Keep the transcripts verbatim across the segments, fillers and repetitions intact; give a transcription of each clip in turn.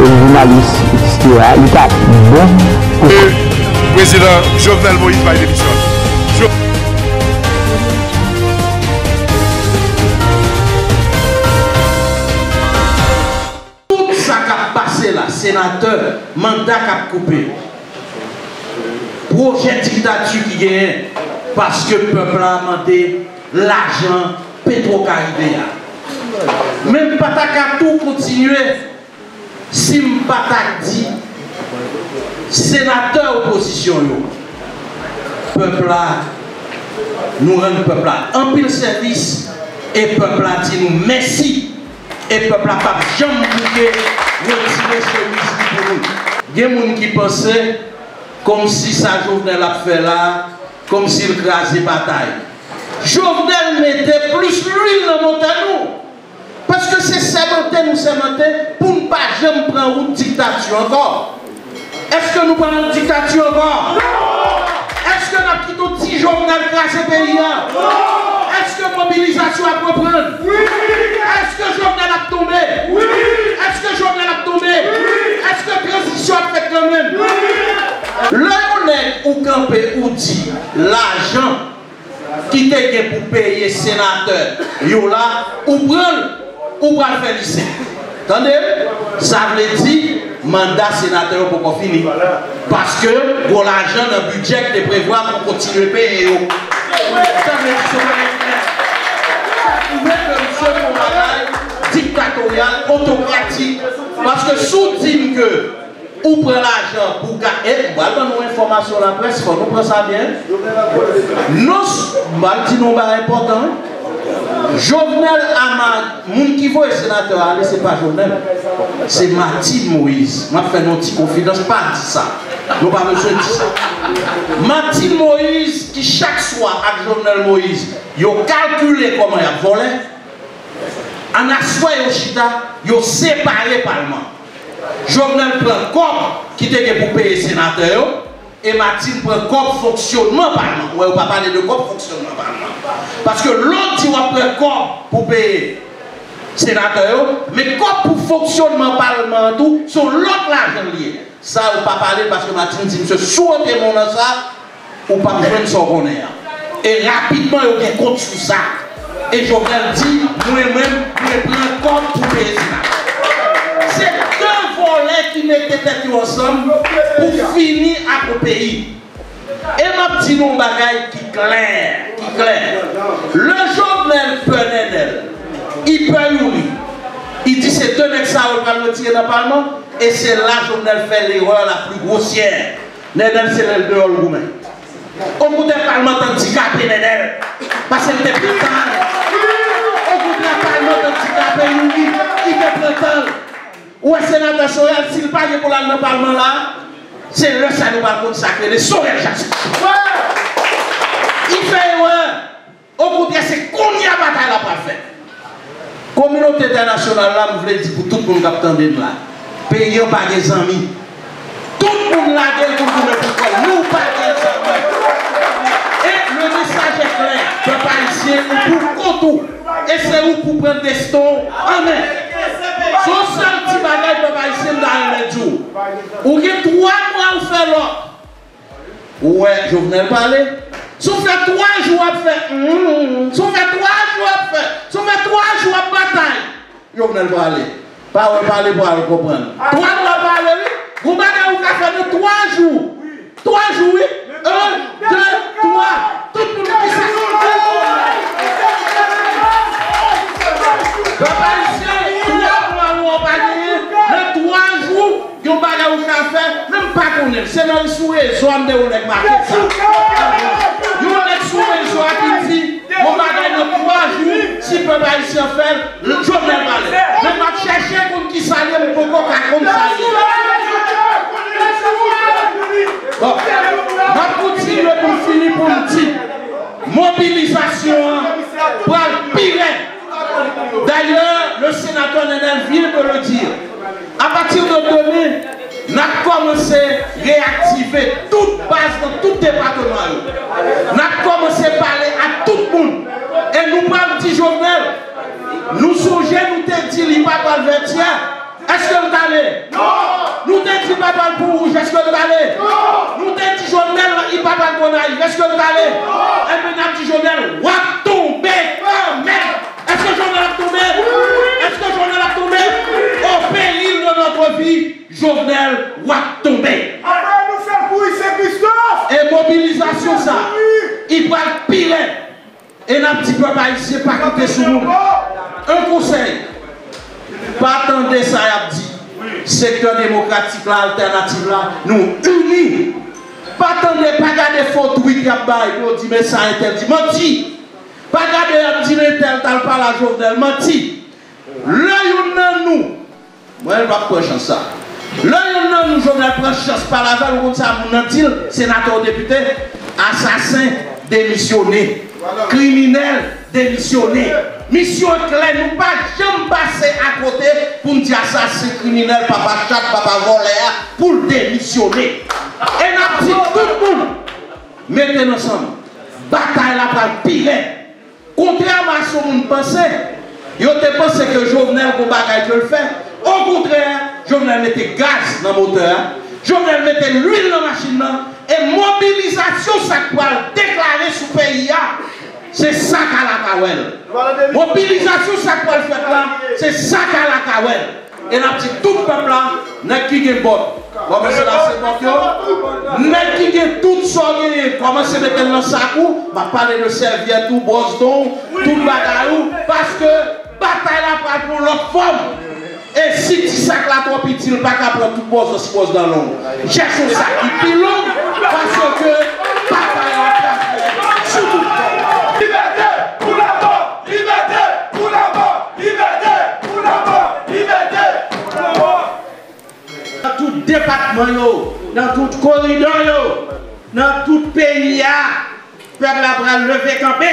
Jounalis, etsetera, li pa bon pou. Prezidan Jovenel Moïse bay demisyon. Jo- Tout sa k ap pase la, senatè, manda k ap koupe, pwojè diktati ki genyen, paske pèp la mande lajan Petro Caribe a. Men m pa ta ka tou kontinye si m pa ta di senatè opozisyon yo, pèp la, nou rann pèp la anpil sèvis e pèp la di nou mèsi. E pèp la p ap janm bouke retire chemiz li pou nou. Gen moun ki panse kòmsi sa Jovenel ap fè la, kòmsi l kraze batay. Jovenel mete plis lwil nan motè nou. Paske se sèmante nou sèmante pou n pa janm pran wout diktati ankò. Èske nou pran wout diktati ankò? Èske n ap kite yon ti Jovenel kraze peyi a? Èske mobilizasyon ap reprann? Èske Jovenel ap tonbe? Èske Jovenel ap tonbe? Èske tranzisyon ap fèt kanmenm? Lè yon nèg ou kanpe ou di lajan ki te gen pou peye senatè yo la, ou pran l, ou pral fè lise. Tande, sa vle di manda senatè yo poko fini. Paske gon lajan nan bidjè ki te prevwa pou kontinye peye yo. Sa vle di se yon bagay klè. Sa pwouve ke misye fè yon bagay diktatoryal, otokratik. Paske si w di m ke ou pran lajan pou ka, e, m pral ban nou enfòmasyon laprès, fò nou pran sa byen. Non, s-, m pral di nou yon bagay enpòtan, wi. Jovenel a ma-, moun ki voye senatè a ale, se pa Jovenel. Se Martine Moïse. M ap fè nou yon ti konfidans, pa di sa. Nou pa bezwen di sa. Martine Moïse, ki chak swa ak Jovenel Moïse, yo kalkile kòman y ap vòlè. Annaswè yo chita, yo separe palman. Jovenel pran kòb ki te gen pou peye senatè yo, e Martine pran kòb fonksyonman palman. Ou wè, yo pa pale de kòb fonksyonman palman. Paske lè w di w ap pran kòb pou peye senatè yo, men kòb pou fonksyonman palman an tou, se yon lòt lajan l ye. Sa yo pa pale l paske Martine di misye, si w wote men w nan sa, ou p ap jwenn sa w konnen an. E rapidman, yo gen kont sou sa. E Jovenel di, mwen menm, mwen pran kòb pou peye senatè. Se de vòlè ki mete tèt yo ansanm pou fini ak yon peyi. E m ap di nou yon bagay ki klè, ki klè. Lè Jovenel pè Nènèl, li pè Youri, li di se de nèg sa yo l pral retire nan palman, e se la Jovenel fè l'erreur la plus grossière. Nènèl se lè l deyò l goumen. Okontrè, palman t andikape Nènèl, paske l te pran tan l. Okontrè, palman t andikape Youri, li te pran tan l. Ou wè senatè Sorel, si l pa gen pou l al nan palman la, se lè sa nou pral konn sa k rele Sorel Jackson. Li fè erè. Okontrè, se kounye a batay la pral fèt. Kominote entènasyonal la, m vle di pou tout moun k ap tande m la, peyi an pa gen zanmi. Tout moun lage l pou l goumen pou kò l. Nou pa gen zanmi. E le mesaj est clair, pèp ayisyen, ou pou kont ou. E se ou k pou pran desten w an men. Se yon sèl ti bagay, pèp ayisyen, m ta renmen di w. Ou gen twa mwa ou fè lòk. Ou wè, Jovenel pale. Si w fè twa jou w ap fè, mm, si w fè twa jou w ap fè, si w fè twa jou w ap batay, Jovenel pale. Pawòl pale, pawòl konprann. Twa mwa pale, wi. Gon bagay ou ka fè nan twa jou. Twa jou, wi. En, de, twa. Tout moun ki sa. Pèp ayisyen, twa mwa ou pa genyen. Nan twa jou, yon bagay ou ka fè, men m pa konnen l. Se nan sou rezo a m te wè yon nèg make sa. Yon nèg sou rezo a ki di, yon bagay nan twa jou, si pèp ayisyen fè l, Jovenel pale. Men m ap chèche konn kisa l ye, m poko ka konn sa l ye. Bon, m ap kontinye pou m fini pou m di, mobilizasyon an pral pi rèd. D'ailleurs, le sénateur Nenel vient de le dire. À partir de demain, n ap kòmanse reyaktive tout baz nan tout depatman yo. N ap kòmanse pale ak tout moun. E nou pral di Jovenel, nou sonje nou te di li pa pral Vètyè. Èske l t ale? Non! Nou te di papa l Pon Wouj, èske l t ale? Non! Nou te di Jovenel li pa pral Gonayiv, èske l t ale? Non! Enben n ap di Jovenel, w ap tonbe kanmenm! Èske Jovenel ap tonbe? Wi! Èske Jovenel ap tonbe? Wi! Au péril de notre vie, Jovenel, w ap tonbe! Apre nou fè l kouri Sen Kristòf! E mobilizasyon sa, wi, li pral pi rèd. E n ap di pèp ayisyen pa koute sou moun. Yon konsèy, pa tande sa y ap di. Sektè demokratik la, altènativ la, nou ini. Pa tande, pa gade fo tweet y ap bay pou yo di men sa entèl di. Manti! Pa gade y ap di entèl t al pale a Jovenel. Manti! Lè youn nan nou Mwen, m p ap pran chans sa. Lè youn nan nou, Jovenel, pran chans pale avè l, ou konn sa moun nan di l, senatè ou depite, asasen, demisyone. Kriminèl, demisyone. Misyon an klè, nou pa janm pase akote pou n di asasen, kriminèl, papa chat, papa vòlè a, pou l demisyone. E n ap di tout moun, mete n ansanm. Batay la pral pi rèd. Kontrèman a sa moun panse, yo te panse ke Jovenel gon bagay ke l fè. Okontrè, Jovenel mete gaz nan motè a, Jovenel mete lwil nan machin nan, e mobilizasyon sa k pral deklare sou peyi a, se sa k al ak Awèl. Mobilizasyon sa k pral fèt la, se sa k al ak Awèl. E n ap di tout pèp la, nèg ki gen bòt, kòmanse lase bòt yo. Nèg ki gen tout sa w genyen, kòmanse mete l nan sak ou. M ap pale de sèvyèt ou, bòs don w, tout bagay ou. Paske batay la pral pran lòt fòm. E si ti sak la twò piti, l pa ka pran tout bòs dan si bòs dan long. Chèche yon sak ki pi long, paske batay la pral fèt sou tout fòm. Libète pou Labò! Libète pou Labò! Libète pou Labò! Libète pou Labò! Nan tout depatman yo, nan tout koridò yo, nan tout peyi a, pèp la pral leve kanpe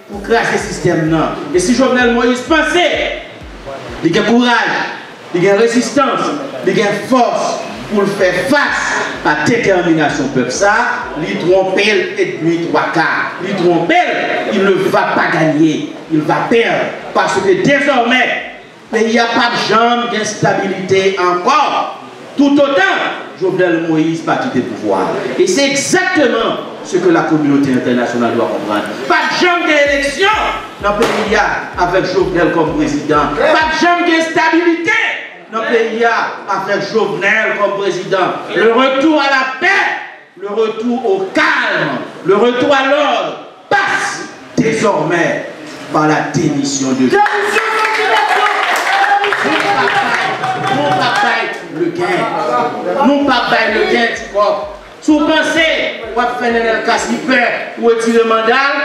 pou kraze sistèm nan. E si Jovenel Moïse panse li gen kouraj, li gen rezistans, li gen fòs pou l fè fas a detèminasyon pèp sa, li twonpe l edmi twa ka. Li twonpe l, il ne va pas gagner, il va perdre. Paske dezòmè, peyi a p ap janm gen stabilite ankò, toutotan Jovenel Moïse pa kite pouvwa a. E se egzakteman ce que la communauté internationale doit comprendre. P ap janm gen eleksyon nan peyi a avèk Jovenel kòm prezidan. P ap janm gen stabilite nan peyi a avèk Jovenel kòm prezidan. Le retour à la paix, le retour au calme, le retour à l'ordre passe désormais par la démission de Démission, démission, démission. Nou p ap bay, nou p ap bay legen. Nou p ap bay legen, ti kòk. Si w panse w ap fè Nenel Cassy pè pou retire manda l,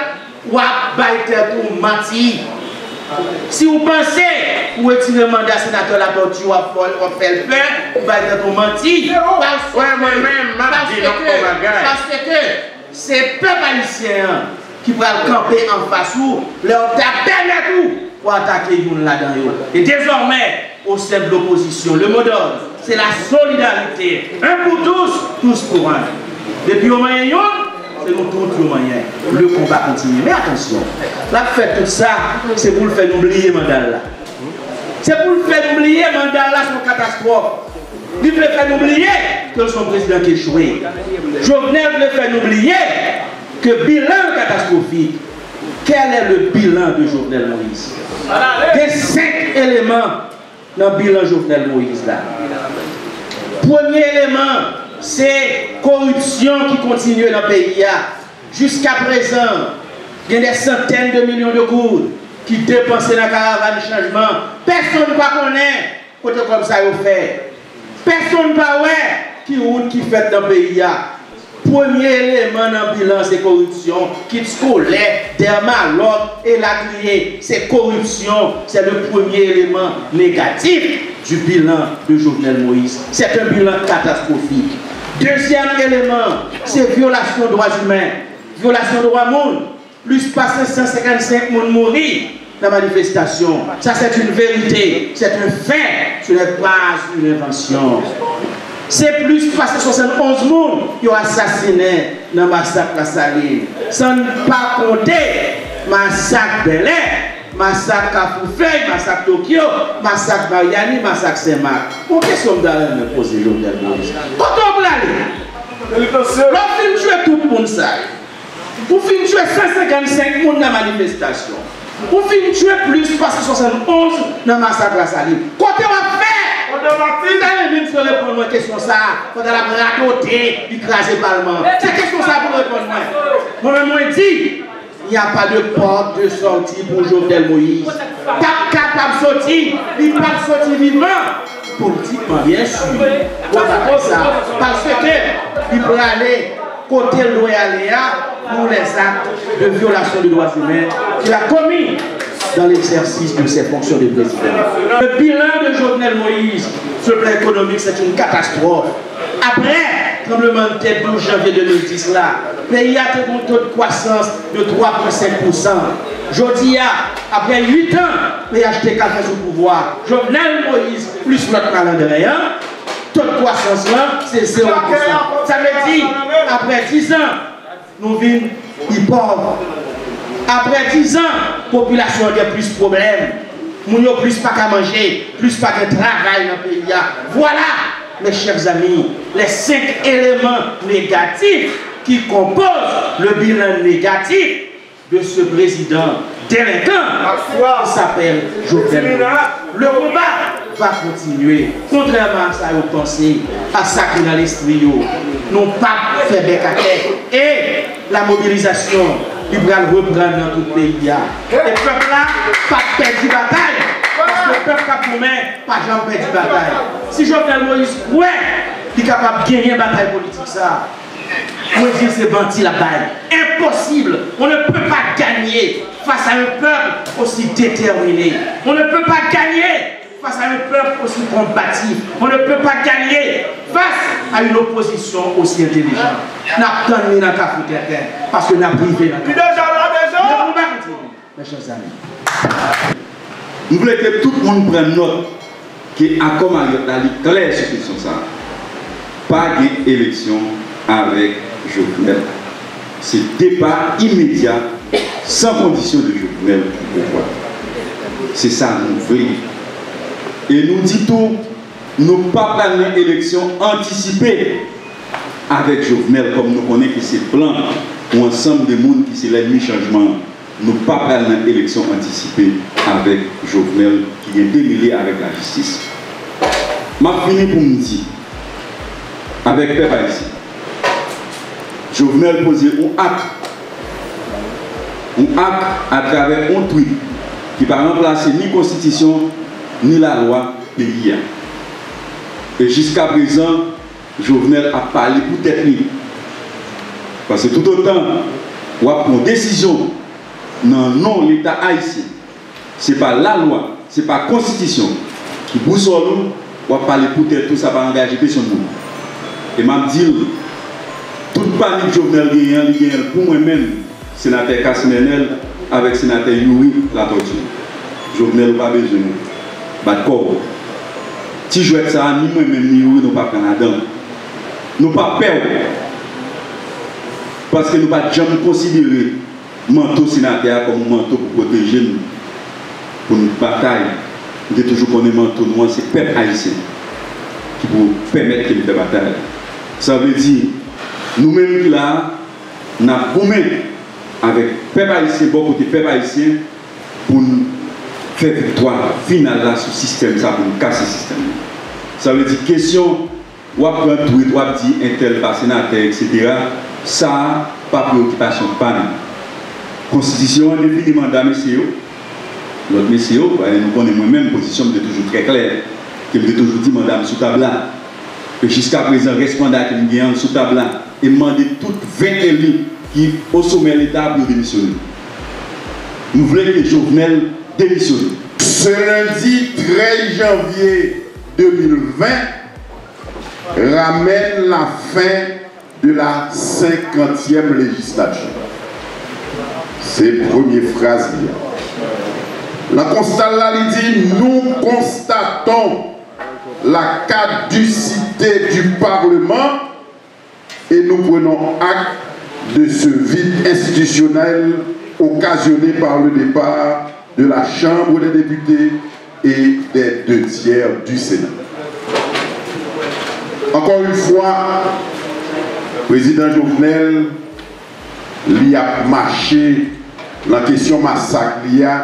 w ap bay tèt ou manti. Si w panse pou retire manda senatè Latortue, w ap fè, w ap fè l pè, ou bay tèt ou manti. Paske, mwen menm, m ap di nou yon bagay. Paske se pèp ayisyen an ki pral kanpe anfas ou lè yo ta pèmèt ou pou atake youn ladan yo. E dezòmè, au sein de l'opposition, le mot d'ordre, c'est la solidarité. Un pour tous, tous pour un. Depi yo manyen youn, se nou tout yo manyen. Le combat continue. Men atansyon, l ap fè tout sa, se pou l fè nou bliye manda l la. Se pou l fè nou bliye manda l la se yon katastwòf. Li vle fè nou bliye ke l se yon prezidan ki echwe. Jovenel vle fè nou bliye ke bilan l katastwofik. Quel est le bilan de Jovenel Moïse? Gen senk eleman nan bilan Jovenel Moïse la. Premye eleman, se koripsyon ki kontinye nan peyi a. Jiskaprezan, gen dè santèn de milyon de goud ki depanse nan karavàn chanjman. Pèsonn pa konnen kote kòb sa yo fè. Pèsonn pa wè ki wout ki fèt nan peyi a. Premye eleman nan bilan se koripsyon, kit skolè, dèmalòt, elatriye. Se koripsyon, c'est le premier élément négatif du bilan de Jovenel Moïse. C'est un bilan catastrophique. Dezyèm eleman, se vyolasyon dwa imen, vyolasyon dwa moun. Plis pase san senkant senk moun mouri nan manifestasyon. Ça, c'est une vérité, c'est un fait, ce n'est pas une invention. Se plis pase swasann onz moun yo asasinen nan masak Lasalin, san n pa konte masak Bèlè. Masak Kafou Fèy, masak Tokyo, masak Maryani, masak Senmak. Yon kesyon m ta renmen poze Jovenel Moïse. Kote w prale? Lè w fin tchwe tout moun sa yo, ou fin tchwe san senkannsenk moun nan manifestasyon, ou fin tchwe plis pase swasannonz nan masak Lasalin, kote w ap fè? M ta renmen misye reponn mwen kesyon sa a pandan l ap radote, li kraze palman. Se kesyon sa a pou l reponn mwen. Mwen menm, mwen di, il n'y a pas de porte de sortie pour Jovenel Moïse. P ap kapab soti, li p ap soti vivan. Politikman, byen si, w ap fè sa, paske li prale kote l dwe ale a pour les actes de violation des droits humains qu'il a commis dans l'exercice de ses fonctions de président. Le bilan de Jovenel Moïse sur le plan économique, c'est une catastrophe. Apre tranblemanntè douz janvye de mil dis la, peyi a te gen yon to de kwasans de twa pwen senk pousan. Jodi a, apre uit an P H T K fè sou pouvwa, Jovenel Moïse plis lòt malandren an, to de kwasans lan se zewo pousan. Sa vle di, apre diz an, nou vin pi pòv. Apre diz an, popilasyon an gen plis pwoblèm. Moun yo plis pa ka manje, plis pa gen travay nan peyi a. Vwala, mes chers amis, les cinq éléments négatifs qui composent le bilan négatif de ce président délinquant qui s'appelle Jovenel Moïse. Le combat va continuer. Kontrèman a sa yo panse, a sa ki nan lespri yo, nou p ap fè bèk atè. E la mobilisation, li pral reprann nan tout peyi a. E pèp la p ap pèdi batay, paske pèp k ap goumen pa janm pèdi batay. Si Jovenel Moïse kwè li kapab genyen batay politik sa a, mwen di se manti l ap bay. Impossible. On ne peut pas gagner face à un peuple aussi déterminé. On ne peut pas gagner face à un peuple aussi combatif. On ne peut pas gagner face à une opposition aussi intelligente. N ap tann li nan Kafou Tenten, paske n ap rive nan Kafou Tenten. Mes chers amis, m vle ke tout moun pran nòt ke akò Marriott la, li klè sou kesyon sa a. Pa gen eleksyon avèk Jovenel. Se depa imedya, san kondisyon, de Jovenel au pouvoir. Se sa nou vle. E nou di tou, nou pa pral nan eleksyon antisipe avèk Jovenel, kòm nou konnen ke se plan yon ansanm de moun ki se lènmi chanjman an. Nou pa pral nan eleksyon antisipe avèk Jovenel ki gen demele avèk lajistis. M ap fini pou m di, avèk pèp ayisyen, Jovenel poze yon ak, yon ak atravè yon tweet ki pa ranplase ni konstitisyon, ni lalwa peyi a. E jiskaprezan, Jovenel ap pale pou tèt li. Paske toutotan w ap pran desizyon nan non Leta ayisyen, se pa lalwa, se pa konstitisyon ki bousòl ou, w ap pale pou tèt ou, sa pa angaje pèsonn moun. E m ap di l, tout panik Jovenel genyen an, li genyen l pou mwen menm, Senatè Cassim Ernel avèk Senatè Youri Latortue. Jovenel, ou pa bezwen bat kò w. Ti jwèt sa a, ni mwen menm, ni Youri, nou pa pran ladan l. Nou pa pè w. Paske nou pa t janm konsidere manto senatè a kòm yon manto pou pwoteje n, pou n batay. Nou te toujou konnen manto nou an, se pèp ayisyen ki pou pèmèt ke n fè batay. Sa vle di, nou menm ki la a, n ap goumen avèk pèp ayisyen, bò kote pèp ayisyen, pou n fè viktwa final la sou sistèm sa, pou n kase sistèm nan. Sa vle di, kesyon w ap pran tweet, w ap di entèl pa senatè, etsetera, sa a pa preyokipasyon pa nou. Konstitisyon an defini manda mesye yo, lòt mesye yo, paske nou konnen mwen menm, pozisyon m te toujou trè klè, ke m te toujou di manda m sou tab la. E jiskaprezan, rès manda ke m gen an sou tab la. E m mande tout ven eli ki o somè Leta a pou yo demisyone. Nou vle ke Jovenel demisyone. Ce lundi treize janvier deux mille vingt ramène la fin de la cinquantième législature. Se premye fraz li an. Nan konsta l la, li di, nous constatons la caducité du Parlement et nous prenons acte de ce vide institutionnel occasionné par le départ de la Chambre des députés et des deux tiers du Sénat. Encore une fois, Prezidan Jovenel, li ap mache nan kesyon masak li a,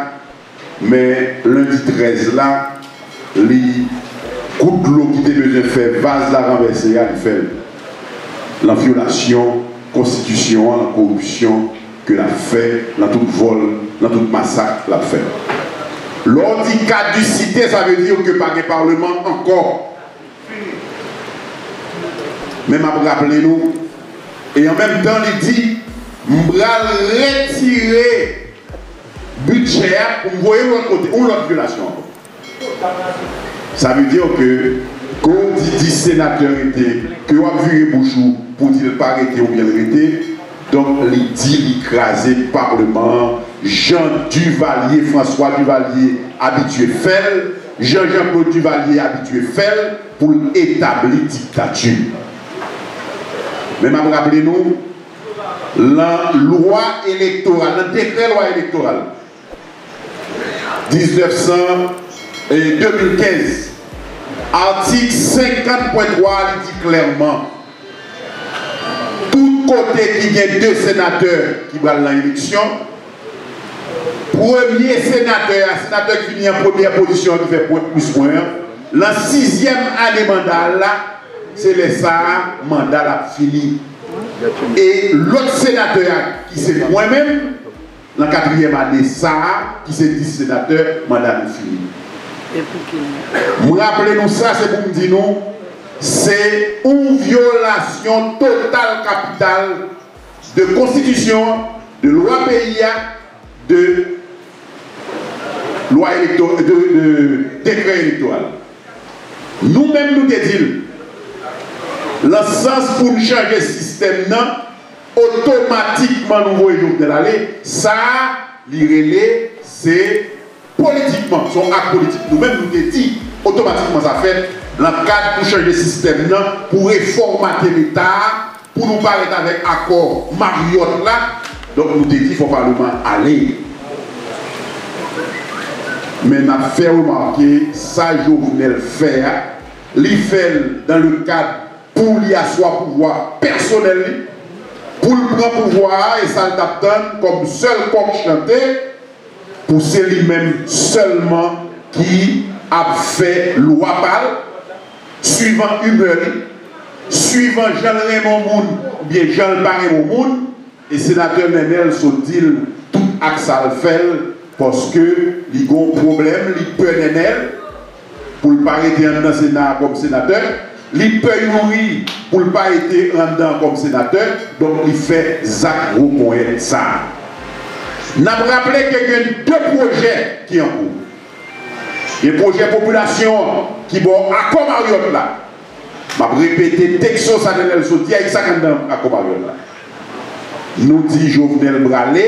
men lendi trèz la, li, gout dlo ki te bezwen fè vaz la ranvèse a, li fè l. Nan vyolasyon konstitisyon an, nan koripsyon ke l ap fè, nan tout vòl, nan tout masak l ap fè. Lè w di kadisite, sa vle di ke pa gen palman ankò. Men m ap raple nou, e an menm tan li di, m pral retire bidjè a pou m voye l lòt kote, yon lòt vyolasyon ankò. Sa vle di ke, ke w di dis senatè rete, ke w ap vire bouch ou pou di l pa rete oubyen l rete, donk li di li kraze palman an, jan Duvalier, François Duvalier abitye fè l, jan Jean-Claude Duvalier abitye fè l pou l etabli diktati. Men m ap raple nou, lan lwa elektoral, lan dekrè lwa elektoral, diznèf san, e, de mil kenz, atik senkant pwen twa, li di klèman, tout kote ki gen de senatè ki pral nan eleksyon, premye senatè a, senatè ki vini an premyè pozisyon an, ki fè pwen plis pwen an, lan sizyèm ane manda l la, se lè sa a manda l ap fini. E lòt senatè a, ki se mwen menm, nan katriyèm ane sa a, ki se dis senatè, manda nou fini. M raple nou sa, se pou m di nou, se yon vyolasyon total kapital de konstitisyon an, de lwa peyi a, de lwa elekto-, de, de dekrè elektoral. Nou menm, nou te di l, lan sans pou n chanje sistèm nan, otomatikman nou voye Jovenel ale. Sa a, li rele, se politikman, se yon ak politik. Nou menm, nou te di, otomatikman sa fèt, lan kad pou chanje sistèm nan, pou refòmate Leta a, pou nou parèt avèk akò Marriott la, donk nou te di fò palman an ale. Men n ap fè remake sa Jovenel fè a, li fè l dans le cadre pou li aswa pouvwa pèsonèl li, pou l pran pouvwa a, e sa l t ap tann kòm sèl kòk chante, pou se li menm sèlman ki ap fè lwa pa l, swivan imè li, swivan jan l renmen yon moun oubyen jan l pa renmen yon moun, e senatè Nènèl sot di l tout ak sa l fè l, paske li gen yon pwoblèm, li pè Nènèl, pou l pa rete anndan Sena a kòm senatè, li pè Youri pou l pa rete anndan kòm senatè, donk li fè zak gwo ponyèt sa a. N ap raple ke gen de pwojè ki an kou. Gen pwojè popilasyon an ki bò akò Marriott la. M ap repete tekso sa Nènèl sot di a, e sa k anndan akò Marriott la. Nou di Jovenel prale,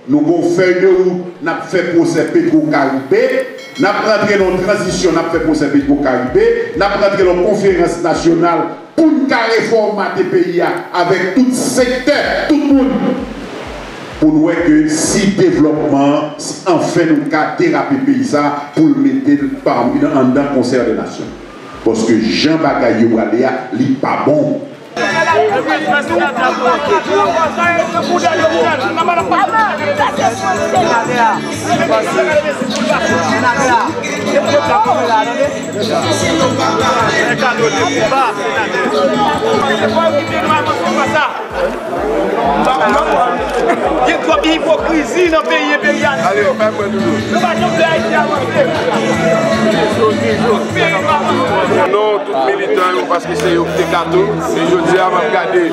nou gon fèy de wout, n ap fè pwosè Petro Caribe, n ap rantre nan yon tranzisyon, n ap fè pwosè Petro Caribe, n ap rantre nan yon konferans nasyonal pou n ka refòmate peyi a avèk tout sektè, tout moun, pou n wè ke si devlòpman an, si anfen nou ka derape peyi sa a pou l mete l pami, anndan konsè de nasyon. Paske jan bagay yo prale a, li pa bon. Gen twòp ipokrizi nan peyi enperyalist yo. Yo pa janm vle Ayiti avanse. Peyi nou avanse. Non, tout militan yo, paske se yo ki te ka tou. E jodi a, m ap gade,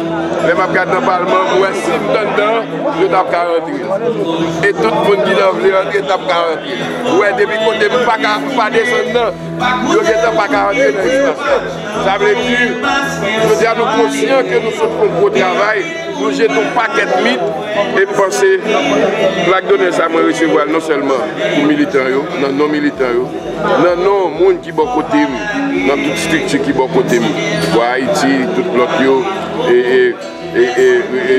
lè m ap gade nan palman, m wè si m t anndan, yo t ap ka rantre. E tout moun ki t ap vle rantre, t ap ka rantre. Ou wè, depi kote m pa ka, pa desann nan, yo gentan pa ka rantre nan espas la. Sa vle di, jodi a, nou konsyan ke nou sot fè yon gwo travay, nou jete yon pakèt mit, e m panse plak donè sa mwen resevwa l non sèlman pou militan yo, nan non militan yo, nan non moun ki bò kote m, nan tout estrikti ki bò kote m, Vwa Ayiti, tout lòt yo, e, e, E, e, e,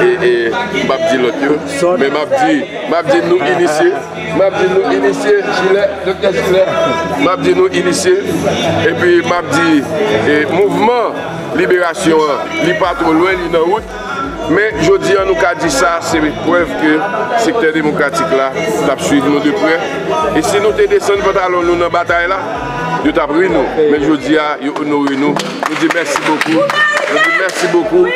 e, e, m p ap di lòt yo, men m ap di, m ap di nou inisye, m ap di nou inisye, Jilè, Doktè Jilè, m ap di nou inisye, epi m ap di, e, mouvman liberasyon an, li pa twò lwen, li nan wout, men jodi a nou ka di sa, se prèv ke sektè demokratik la t ap swiv nou de prè, e si nou te desann pantalon nou nan batay la, yo t ap ri nou, men jodi a, yo onore nou, nou di mèsi bokou, nou di mèsi bokou.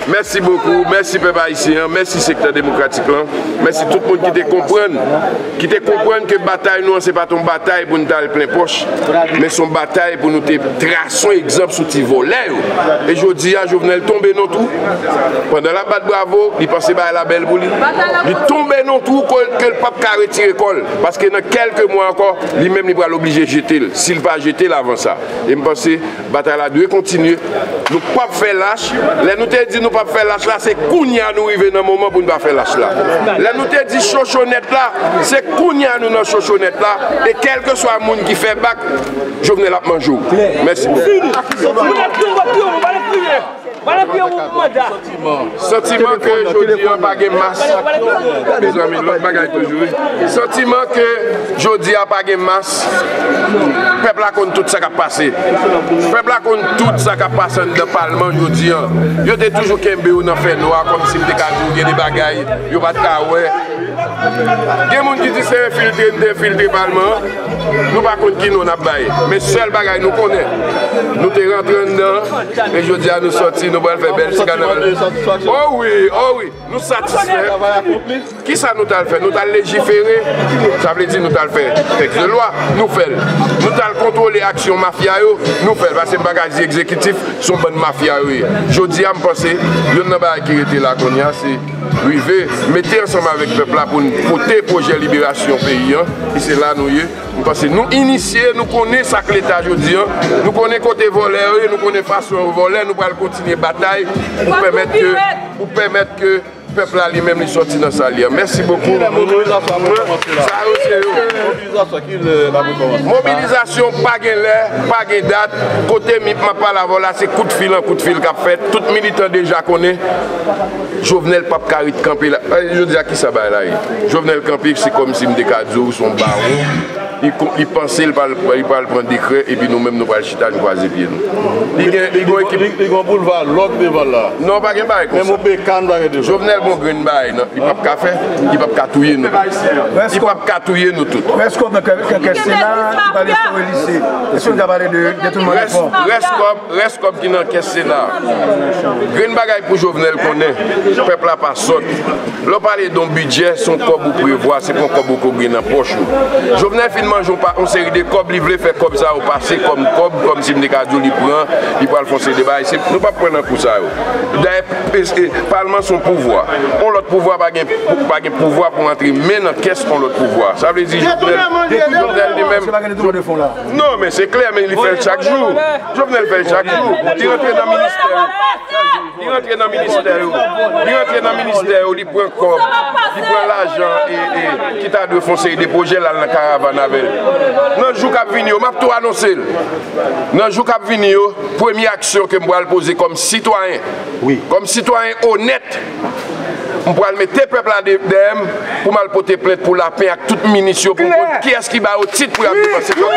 Mèsi bokou, mèsi pèp ayisyen an, mèsi sektè demokratik lan, mèsi tout moun ki te konprann, ki te konprann ke batay nou an se pa t yon batay pou n t al plen pòch, men se yon batay pou nou te trase yon egzanp sou ti vòlè yo. E jodi a, Jovenel tonbe nan twou. Pandan l ap bat bravo, li panse bagay la bèl pou li. Li tonbe nan twou ke, ke l p ap ka retire kò l, paske nan kèlke mwa ankò, li menm li pral oblije jete l, si l pa jete l avan sa. E m panse batay la dwe kontinye. Nou p ap fè lach. Lè nou te di nou p ap fè lach la, se kounye a nou rive nan moman pou n pa fè lach la. Lè nou te di chochonèt la, se kounye a nou nan chochonèt la. E kèlkeswa moun ki fè bak, Jovenel ap manje w. Mèsi. Santiman ke jodi a pa gen mas. Mezanmi, lòt bagay toujou, wi. Santiman ke jodi a pa gen mas. Pèp la konn tout sa k ap pase. Pèp la konn tout sa k ap pase anndan palman jodi a. Yo te toujou kenbe yo nan fènwa, kòmsi m te ka di w gen de bagay yo pa t ka wè. Gen moun ki di se enfiltre, n te enfiltre palman an. Nou pa konn ki non n ap bay. Men sèl bagay nou konnen, nou te rantre anndan, e jodi a nou sòti, nou pral fè bèl ti kanaval. Oh wi, oh wi, nou satisfè. Kisa nou t al fè? Nou t al lejifere. Sa vle di nou t al fè tèks de lwa, nou fè l. Nou t al kontwole aksyon mafya yo, nou fè l. Paske m pa ka di egzekitif, se yon bann mafya yo ye. Jodi a, m panse, youn nan bagay ki rete la kounye a, se rive mete ansanm avèk pèp la pou n pote pwojè liberasyon peyi an, e se la nou ye. M panse nou inisye, nou konnen sa k Leta jodi a, nou konnen kote vòlè yo ye, nou konnen fason yo vòlè, nou pral kontinye batay pou pèmèt ke, pou pèmèt ke pèp la li menm li sòti nan sa l ye a. Mèsi bokou. Sa yo se yo. Mobilizasyon pa gen lè, pa gen dat. Kote m ap pale avè w la, se kout fil an kout fil k ap fèt. Tout militan deja konnen. Jovenel p ap ka ret kanpe la. Eh, jodi a, kisa bagay la ye? Jovenel kanpe, se kòmsi m te ka di w, se yon bawon. Li ko-, li panse li pral, li pral pran dekrè, epi nou menm nou pral chita, nou kwaze pye nou. Li gen, li gen yon ekip. Li, li gen yon boulva lòk devan l la. Non, pa gen bagay konsa. Menm yon bekàn pa gen devan. Jovenel gen yon grenn bagay, non, li p ap ka fè, li p ap ka touye nou tout. Li p ap ka touye nou tout. Rès kòb nan kè, kè, kè Sena, li pale sou Elise. Èske nou ka pale de detounman de fon? Rès kòb, rès kòb ki nan kès Sena. Grenn bagay pou Jovenel konnen, pèp la pa sòt. Lè w pale de yon bidjè, se yon kòb ou prevwa, se pa yon kòb ou ko gen nan pòch ou. Jovenel fin manje yon pa, yon seri de kòb, li vle fè kòb sa yo pase kòm kòb, kòmsi m te ka di w li pran, li pral fè yon seri de bagay. Se, nou p ap pran nan kou sa yo. Dayè, e, e, palman se yon pouvwa. Yon lòt pouvwa pa gen, pa gen pouvwa pou antre men nan kès yon lòt pouvwa. Sa vle di Jovenel, Jovenel li menm. Non, men se klè, men li fè l chak jou. Jovenel fè l chak jou. Li rantre nan ministè. Li rantre nan ministè yo. Li rantre nan ministè yo, li pran kòb, li pran lajan e, e, ki ta dwe fè yon seri de pwojè, l al nan karavàn avè l. Nan jou k ap vini yo, m ap tou anonse l. Nan jou k ap vini yo, premye aksyon ke m pral poze kòm sitwayen, kòm sitwayen onèt, m pral mete pèp la de-, dèyè m pou m al pote plent pou Lapin ak tout minis yo pou m konn kiyès ki ba yo tit pou y ap depanse kòb.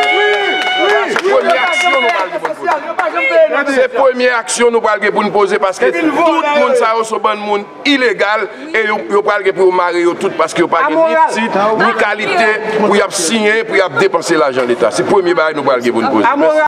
Se premye aksyon nou pral gen pou n poze. Se premye aksyon nou pral gen pou n poze paske tout moun sa yo se bann moun ilegal e yo, yo pral gen pou yo mare yo tout paske yo pa gen ni tit, ni kalite pou y ap siyen, pou y ap depanse lajan Leta. Se premye bagay nou pral gen pou n poze. Mèsi.